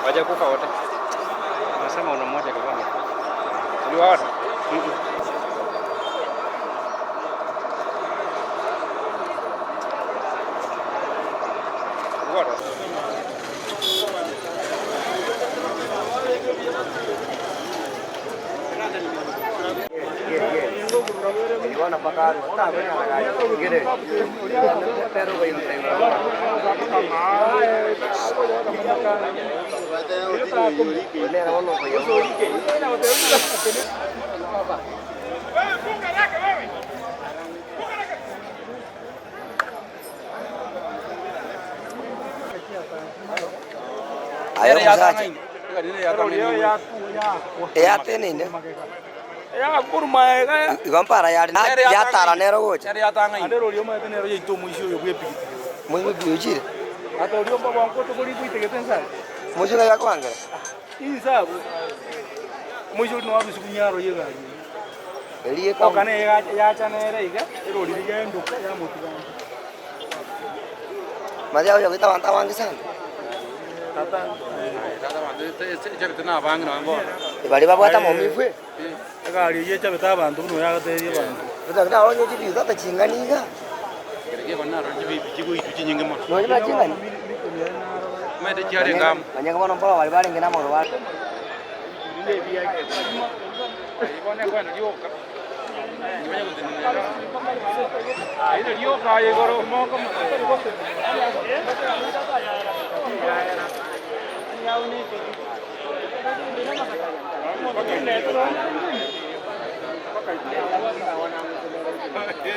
Wajakufa wote. Nasema una mmoja alikuwa amekufa. Uliwaona? Uliwaona? Aye omosacha, eyateneine igo mpara yare yatara nero gocha. Moigwe ochire mochie ng'ai akoangera. Erio Maria oyo goita abanto abange sana. Baria babwate amaumivu eh. Egari eyio echabete abanto buna oyagatebirie abanto. Gotaki naronywe chibicha ata ching'ani iga. Nonye buna ching'ani. Manya bono mpaka baria barenge namagoro ba.